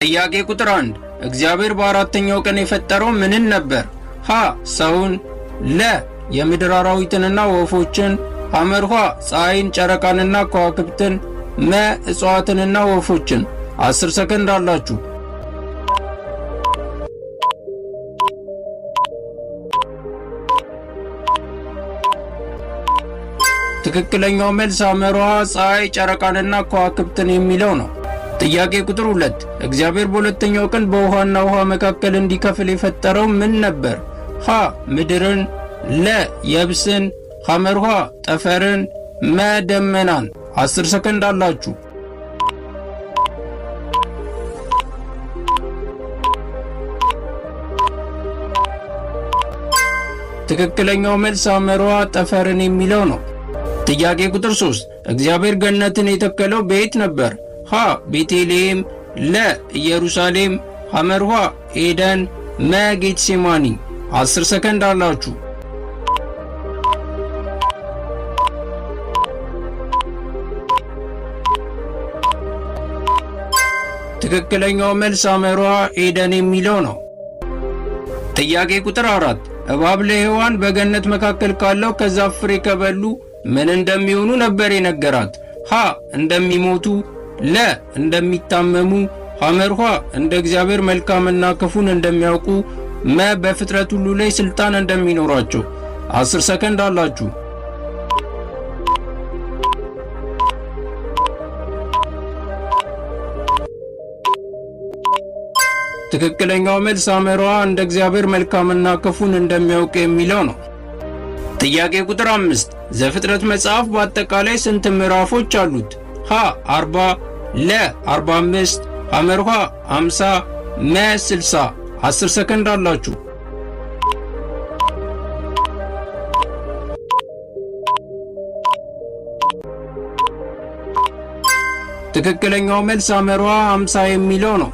ጥያቄ ቁጥር 1፣ እግዚአብሔር በአራተኛው ቀን የፈጠረው ምንን ነበር? ሀ ሰውን፣ ለ የምድር አራዊትንና ወፎችን፣ ሐመርኋ ፀሐይን፣ ጨረቃንና ከዋክብትን፣ መ እጽዋትንና ወፎችን። 10 ሰከንድ አላችሁ። ትክክለኛው መልስ ሐመርኋ ፀሐይ፣ ጨረቃንና ከዋክብትን የሚለው ነው። ጥያቄ ቁጥር 2፣ እግዚአብሔር በሁለተኛው ቀን በውሃና ውሃ መካከል እንዲከፍል የፈጠረው ምን ነበር? ሀ ምድርን፣ ለ የብስን፣ ሐመርኋ ጠፈርን፣ መ ደመናን። 10 ሰከንድ አላችሁ። ትክክለኛው መልስ ሐመርኋ ጠፈርን የሚለው ነው። ጥያቄ ቁጥር 3፣ እግዚአብሔር ገነትን የተከለው በየት ነበር? ሀ ቤተልሔም፣ ለ ኢየሩሳሌም፣ ሐመርኋ ኤደን፣ መ ጌትሴማኒ። 10 ሰከንድ አላችሁ። ትክክለኛው መልስ ሐመርኋ ኤደን የሚለው ነው። ጥያቄ ቁጥር 4፣ እባብ ለሔዋን በገነት መካከል ካለው ከዛፍ ፍሬ ከበሉ ምን እንደሚሆኑ ነበር የነገራት? ሀ እንደሚሞቱ፣ ለ እንደሚታመሙ፣ ሐመርኋ እንደ እግዚአብሔር መልካምና ክፉን እንደሚያውቁ፣ መ በፍጥረት ሁሉ ላይ ስልጣን እንደሚኖራቸው። 10 ሰከንድ አላችሁ። ትክክለኛው መልስ ሐመርኋ እንደ እግዚአብሔር መልካምና ክፉን እንደሚያውቅ የሚለው ነው። ጥያቄ ቁጥር 5፣ ዘፍጥረት መጽሐፍ በአጠቃላይ ስንት ምዕራፎች አሉት? ሀ 40፣ ለ 45፣ ሐመርኋ 50፣ መ 60። 10 ሰከንድ አላችሁ። ትክክለኛው መልስ ሐመርኋ 50 የሚለው ነው።